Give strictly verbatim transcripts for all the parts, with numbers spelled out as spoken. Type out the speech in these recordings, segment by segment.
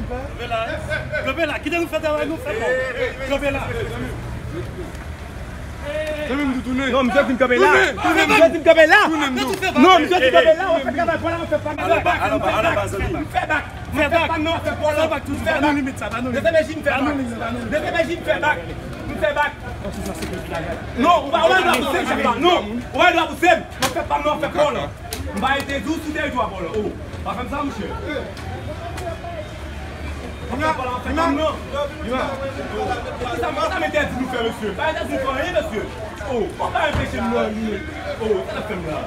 Kanpe la, kite nou fè travay nou fè bon. Kanpe la. Non, misye di m kanpe la. Tounen, tounen. Misye di m kanpe la. Tounen, tounen. Non, misye di kanpe la. W ap fè travay pou la, w ap fè pa mal. Ala, ala, ala, ala, zanmi. M fè bak. M fè bak. M fè bak. Ba nou limit sa, ba nou limit. D C P J, m fè bak. D C P J, m fè bak. M fè bak. Non, ou pa, ou pa dwa pouse m, chèf la. Non, ou pa dwa pouse m. M ap fè pa m nan, m ap fè pa w la. M pa entèdi w sou teritwa pa w la. Oh, pa fè m sa, monchè. Pa fè pa w la, pa fè pa m nan. Kisa, kisa m entèdi nou fè, mesye? Pa entèdi nou fè anyen, mesye. Oh, ou pa anpeche m nan anyen. Oh, sa n ap fè m la?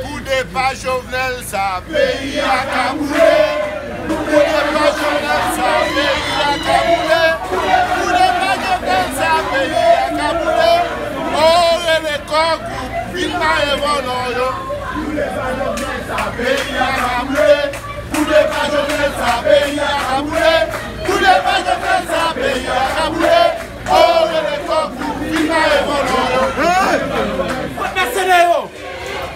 Pou depa Jovenel sa, peyi a ka boule. Pou depa Jovenel sa, peyi a ka boule. Pou depa Jovenel sa, peyi a ka boule. O, rele kò gwoup, vin mare vòlò yo. Pou depa Jovenel sa, peyi a ka boule. Pou depa Jovenel sa, peyi a ka boule. Pou depa Jovenel sa, peyi a ka boule. O, rele kò gwoup, vin mare vòlò yo. Kot mèsenè yo?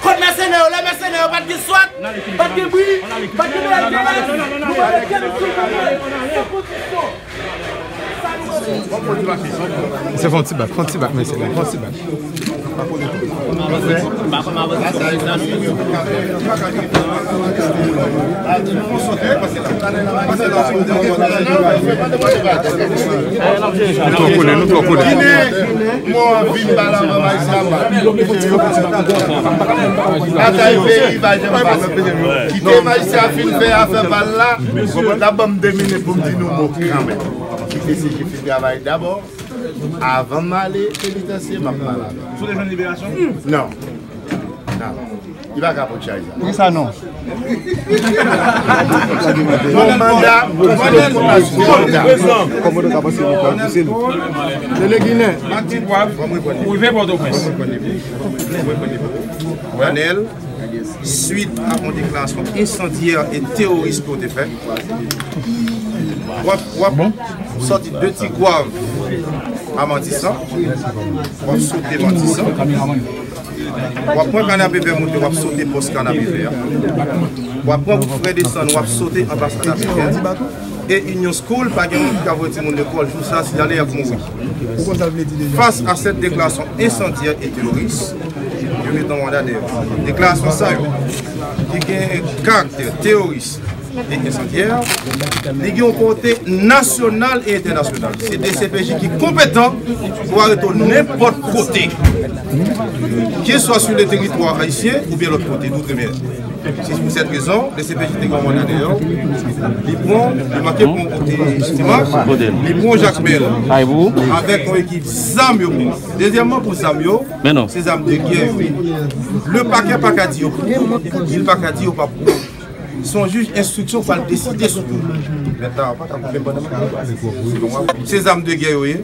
Kot mèsenè yo? Lè mèsenè yo pa t gen swat, pa t gen bri, pa t gen bagay. Nou pa mete nou sou goumen. San kondisyon. Se fon ti bak, fon ti bak, mèsenè, fon ti bak. Nou twò kole, nou twò kole. Mwen vin ba la manman sa pa. Atay peyi pa janm pase. Kite majistra fin fè afè pa l la. L ap ban m de minit pou m di nou mo kanmenm. Kite C J fin travay dabò. Avan m ale penitansye, m ap pale avè l. Sou te jwenn liberasyon? Non. Non. Li pa ka pot chay sa. Poukisa non? Bon manda, bon manda. Kòmandan ka pase nou pa pouse nou. Dele Ginen. Mak Ti Pwav, rive Pòtoprens. Anèl, swit a yon deklarasyon ensandyè e teworis ke w te fè, w ap, w ap sòti de Ti Gwav a Matisan, w ap sote Matisan. W ap pran Kanapevè monte, w ap sote pòs Kanapevè a. W ap pran wout Frè Desann, w ap sote anba Kanapevè. E Union School, pa gen moun ki ka voye timoun lekòl jou sa, si ale y ap mouri. Face à cette déclaration incendiaire et terroriste, yo mete yon manda dèyè. Deklarasyon sa yo, ki gen karaktè teworis, e ensandyè, li gen yon pòte nasyonal e entènasyonal. Se D C P J ki konpetan pou arete w nenpòt kote, keswa sou le teritwa ayisyen oubyen lòt kote, doutremer. Se pou sèt rezon, D C P J te gen yon manda dèyè, li pran, li manke pran yon kote Timak, li pran Jakmèl, avèk yon ekip zam yo pran. Dezyèmman, pou zam yo, se zam de gè yo ye. Le pakè pa ka di yo pou yo, vil pa ka di yo pa pou yo. Se yon jij enstriksyon k pral deside sou yo. Mèt la pa ka koupe m pandan m ap pale. Se zam de gè yo ye.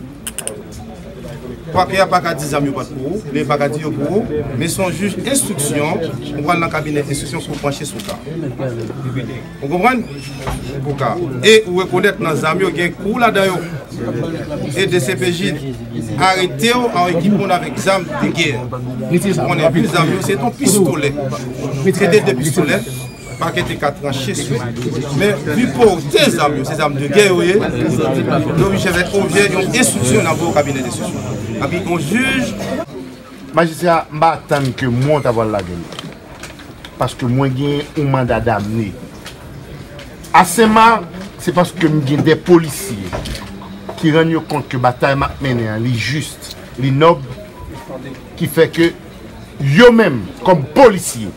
Pakè a pa ka di zam yo pa t pou ou, li pa ka di yo pou ou, men se yon jij enstriksyon, ou pral nan kabinè enstriksyon pou w panche sou ka. Ou konprann? Pou ka. E ou rekonèt nan zam yo gen kou ladan yo. E D C P J arete w an ekipman avèk zam de gè. Ou konnen pil zam yo, se yon pistolè. Se de, de pistolè. Pakè te ka tranche sou li. Men, vi pote zam yo, se zam de gè yo ye. Yo oblije fè objè yon enstriksyon nan vo kabinè enstriksyon. Epi yon jij. Majistra, m pa atann ke mwen w ta pral lage m. Paske mwen gen yon manda damne. Asema, se paske m gen de polisye ki rann yo kont ke batay m ap mennen an, li jis, li nòb, ki fè ke yo menm, kòm polisye,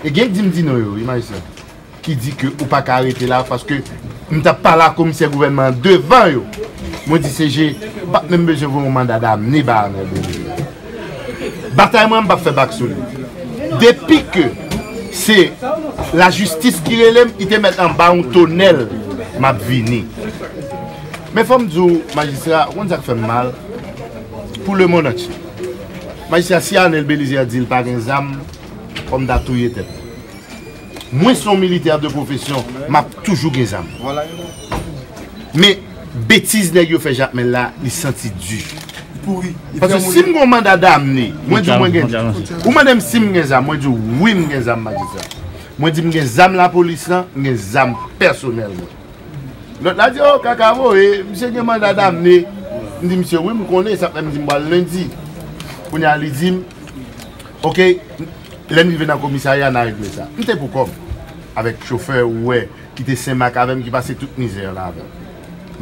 e gen k di m di non yo, wi, majistra, ki di ke ou pa ka rete la, paske m t ap pale a komisè gouvènman an devan yo. Mwen di, C G, m pa t menm bezwen voye yon manda damne ba Arnel Belizaire. Batay mwen, m p ap fè bak sou li. Depi ke se lajistis ki rele m, li te mèt anba yon tonèl, m ap vini. Men fò m di w, majistra, ou konn sa k fè m mal? Pou lemonn antye. Majistra, si Arnel Belizaire di l pa gen zam, fò m ta touye tèt mwen. Mwen se yon militè de pwofesyon, m ap toujou gen zam. Men, betiz nèg yo fè Jakmèl la, li santi di. Paske si m gen yon manda damne, mwen di w mwen gen. Ou mande m si m gen zam, mwen di w wi m gen zam, majistra. Mwen di m gen zam lapolis lan, m gen zam pèsonèl mwen. Lòt la di, o, kaka voye, misye gen manda damne. M di misye, wi, m konnen, sa fè m di m pral lendi. Kounye a, li di m, oke, lè m rive nan komisarya, n a regle sa. M te pou kò m, avèk chofè, ou wè, ki te Senmak avè m, ki pase tout mizè la avè m.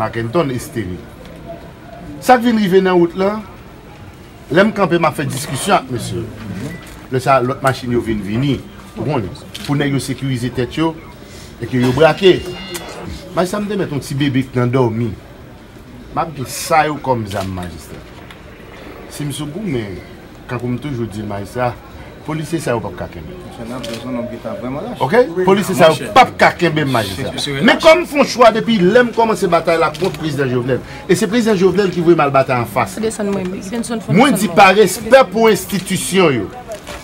Marc Anton Estéré. Sa k vin rive nan wout lan, lè m kanpe, m ap fè diskisyon ak mesye yo. Lè sa, lòt machin yo vin vini, ou konnen, pou nèg yo sekirize tèt yo, e ke yo brake. Majistra, m te mèt yon ti bebe k nan dòmi. M ap gen sa yo kòm zam, majistra. Si m sou goumen, kankou m toujou di l, majistra, polisye sa yo p ap ka kenbe m. Oke? Polisye sa yo p ap ka kenbe m, majistra. Men kòm m fè yon chwa depi lè m kòmanse batay la kont prezidan Jovenel. E se prezidan Jovenel ki voye m al batay anfas. Mwen di pa respè pou enstitisyon yo.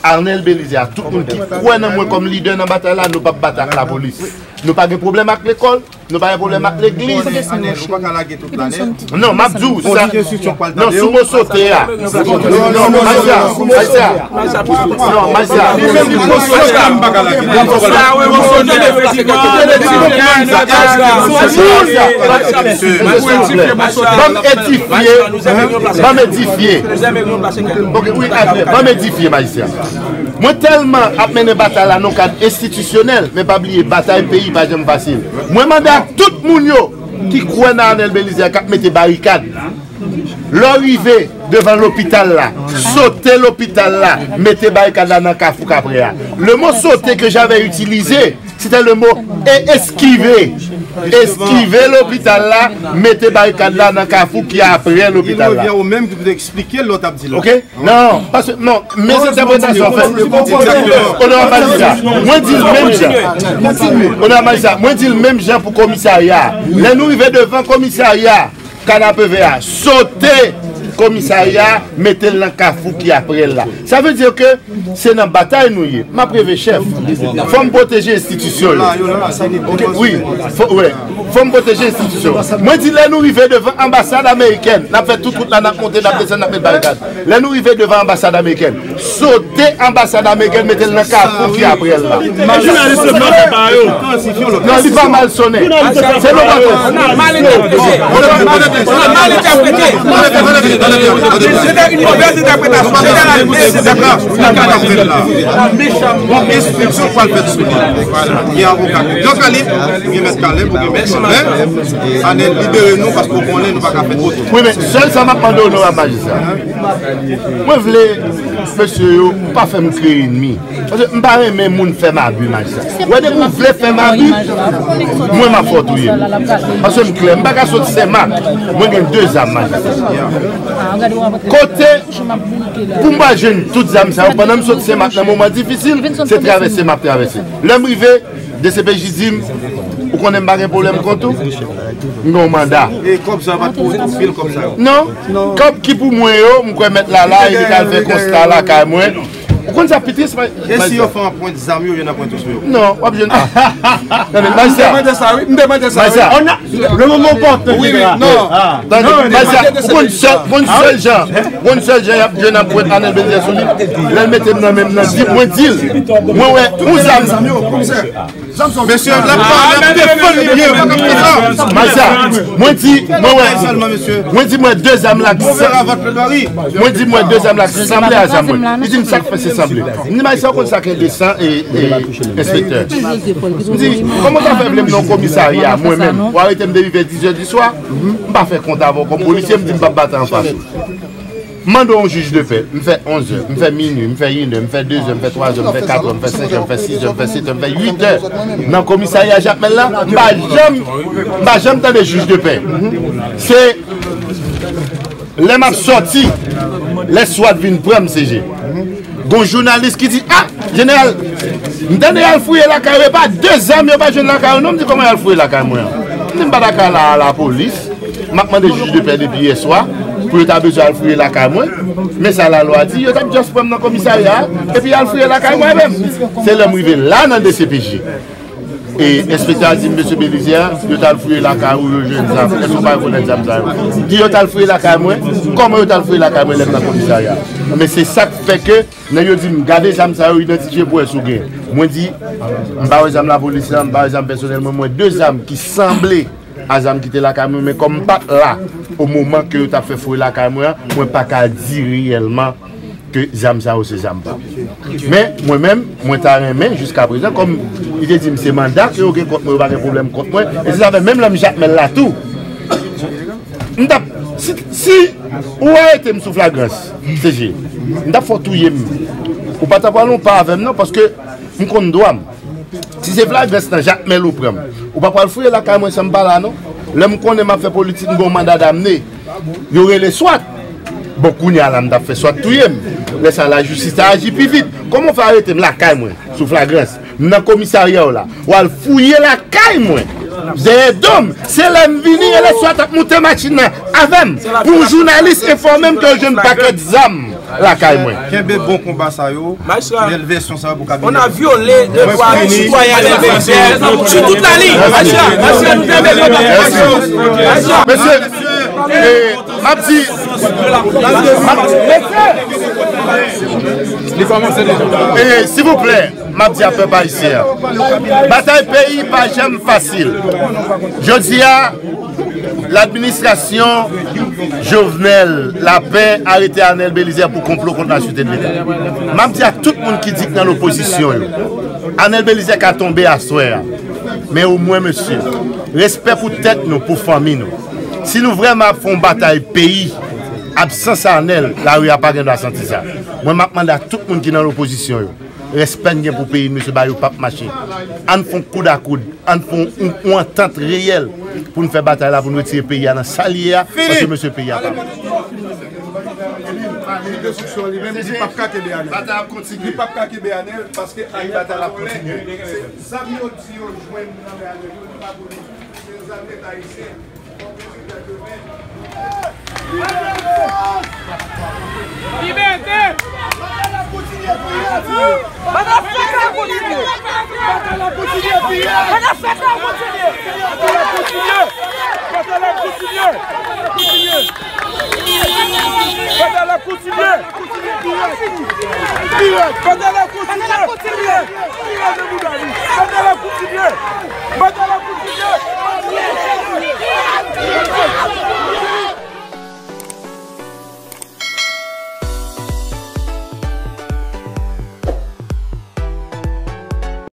Arnel Belizaire, tout moun ki kwè nan mwen kòm lidè nan batay la, nou p ap batay ak lapolis. Nou pa gen pwoblèm ak lekòl, nou pa gen pwoblèm ak legliz. Non, m ap di w sa. Non, sou mo sote a. Non, Maisha, Maisha. Non, Maisha. Ban m edifye. Ban m edifye. Ok, wi, ban m edifye, Maisha. Mwen tèlman ap mennen batay la nan kad enstitisyonèl, men pa bliye, batay peyi pa janm fasil. Mwen mande ak tout moun yo ki kwè nan Arnel Belizaire k ap mete barikad. Lè w rive devan lopital la, sote lopital la, mete barikad la nan kafou Kaprè a. Le mot sauter que j'avais utilisé, c'était le mot e-, esquiver. Eskive lopital la, mete barikad la nan kafou ki aprè lopital la. Oke? Non, paske, non, mezentèpretasyon fèt. Onorab Majistra, mwen di l menm jan. Onorab Majistra, mwen di l menm jan pou komisarya a. Lè nou rive devan komisarya, Kanapevè a, sote komisarya, mete l nan kafou ki aprè l la. Sa vle di ke se nan batay nou ye. M ap reve chèf. Fò m pwoteje enstitisyon yo. Wi, fò, wi. Fò m pwoteje enstitisyon. Mwen di lè nou rive devan anbasad amerikèn, n ap fè tout wout la, n ap monte, n ap desann, n ap met barikad. Lè nou rive devan anbasad amerikèn, sote anbasad amerikèn, mete l nan kafou ki aprè l la. Jounalis yo mal fè pa yo. Non, li pa mal sonnen. Se nou pa mal entèprete. Mal entèprete. Se te yon movèz entèpretasyon. Se te la. Bon, enstriksyon pral fèt sou li. Gen avoka. Jan Kalib, gen mèt Kalib, gen mèt Kalib. Anèl libere nou paske w konnen nou pa ka fè tout. Wi, men sèl sa m ap mande onorab majistra. Mwen vle mesye yo pa fè m kreye enmi. Paske m pa renmen moun fè m abi, majistra. Wè depi w vle fè m abi, mwen m ap fè w touye m. Paske m klè, m pa ka sot Senmak. Mwen gen de zam, majistra. Kote pou m pa jwenn tout zam sa yo, pandan m sot Senmak nan moman difisil, se travèse m ap travèse. Lè m rive, D C P J di m, ou Ou konnen m pa gen pwoblèm kont ou? M gen yon manda. E kòb sa pa t pou ou, pil kòb sa yo? Non. Kòb ki pou mwen yo, m kwè mèt la la, e li ka al fè konsta lakay mwen. Ou konn sa pi tris, ma-, E si yo fè anpwent zam yo, yo nan pwent sou yo? Non, w ap jwenn. Ah. Tande, Majistra. M te mande sa, wi. M te mande sa, wi. Majistra. On a, le moment opportun, wi, wi, non. Tande, non, Majistra, ou konn sèl, konn sèl jan, konn sèl jan y ap jwenn anpwent Anèl Belizaire sou li. Lè l mete m nan men m nan di, mwen di l, mwen wè yon zam. Mesye, l ap pale, l ap defann li byen, pa konn sa. Majistra, mwen di, mwen wè, mwen di mwen de zam la k san-, mwen di mwen de zam la k sanble a zam mwen. Li di m sa k fè se sanble. M di Majistra, ou konn sa k endesan e, e enspektè. M di, kòman w ta fè vle m nan komisarya, mwen menm, ou arete m depi vè dizè di swa, m pa fè kont avè w kòm polisye, m di m p ap batay anfas ou. M mande yon jij de pè, m fè onz è, m fè minui, m fè inè, m fè dezè, m fè twazè, m fè katrè, m fè senkè, m fè sizè, m fè setè, m fè uitè nan komisarya Jakmèl la, m pa janm, m pa janm tande jij de pè. Se lè m ap sòti, lè swat vin pran m, C G. Gon jounalis ki di, "Ah, jeneral, m tande y al fouye lakay ou, e pa de zam yo pa jwenn lakay ou non." M di, "Kòman y al fouye lakay mwen an?" M di, "M pa ta ka la a lapolis." M ap mande jij de pè depi yè swa pou yo ta bezwen al fouye lakay mwen. Men sa lalwa di, yo t ap just pran m nan komisarya a, epi y al fouye lakay mwen menm. Se lè m rive la nan D C P J. E enspektè a di m, "Mesye Belizaire, yo t al fouye lakay ou, yo jwenn zam. Èske w pa rekonèt zam sa yo?" M di, "Yo t al fouye lakay mwen? Kòman yo t al fouye lakay mwen lè m nan komisarya a?" Men se sa k fè ke nèg yo di m, "Gade zam sa yo, idantifye pou wè si w gen." Mwen di, "M pa wè zam lapolis la, m pa wè zam pèsonèl mwen, mwen de zam ki sanble a zam ki te lakay mwen, men kòm m pa t la o moman ke yo t ap fè fouye lakay mwen an, mwen pa ka di reyèlman ke zam sa yo se zam pa m." Men, mwen menm, mwen ta renmen, jiskaprezan, kòm li te di m se manda ke yo gen kont mwen, yo pa gen pwoblèm kont mwen, e se sa fè menm lè m Jakmèl la tou, m t ap, si, si ou arete m sou flagrans, C G, m t ap fè w touye m. Ou pa t ap pral yon pa avè m non, paske m konn dwa m. Si se flagrans nan Jakmèl ou pran m, ou pa pral fouye lakay mwen san m pa la non. Lè m konnen m ap fè politik, m gen yon manda damne. Yo rele swat. Bon, kounye a la, m t ap fè swat touye m. Lè sa, lajistis ta aji pi vit. Kòman w fè arete m lakay mwen sou flagrans? M nan komisarya w la. W al fouye lakay mwen. Dèyè do m, se lè m vini, rele swat ap moute machin nan avè m. Pou jounalis enfòme m ke yo jwenn pakèt zam lakay mwen. Kenbe bon konba sa yo. Majistra, bèl vèsyon sa yo pou Kabinèt. On a violé le droit du citoyen à l'R D V R sur toute la ligne. Majistra, majistra, nou te mete. Mèsi. Mesye, e, m ap di, m ap, e, silvouplè, m ap di a pèp ayisyen an, batay peyi pa janm fasil. Jodi a, ladministrasyon Jovenel la pen arete Arnel Belizaire pou konplo kont lasirete de Leta. M ap di a tout moun ki di k nan lopozisyon yo, Arnel Belizaire ka tonbe aswè a. Men omwen, mesye, respè pou tèt nou, pou fanmi nou. Si nou vrèman ap fè yon batay peyi, absans Arnel, lari a pa gen dwa santi sa. Mwen, m ap mande a tout moun ki nan lopozisyon yo, respè n gen pou peyi n, mesye, bagay yo p ap mache. Ann fè yon koud a koud, ann fè yon, yon, yon antant reyèl pou n fè batay la, pou n retire peyi a nan sa l ye a, paske, mesye, peyi a pa bon. Li p ap ka kenbe Arnel. Li p ap ka kenbe Arnel, paske Arnel pa konnen. Zam yo di yo jwenn nan men Arnel yo, li pa konnen. Se zam Leta ayisyen. Libète! Batay la kontinye! Batay la kontinye! Batay la kontinye! Batay la kontinye! Batay la kontinye! Batay la kontinye! Batay la kontinye!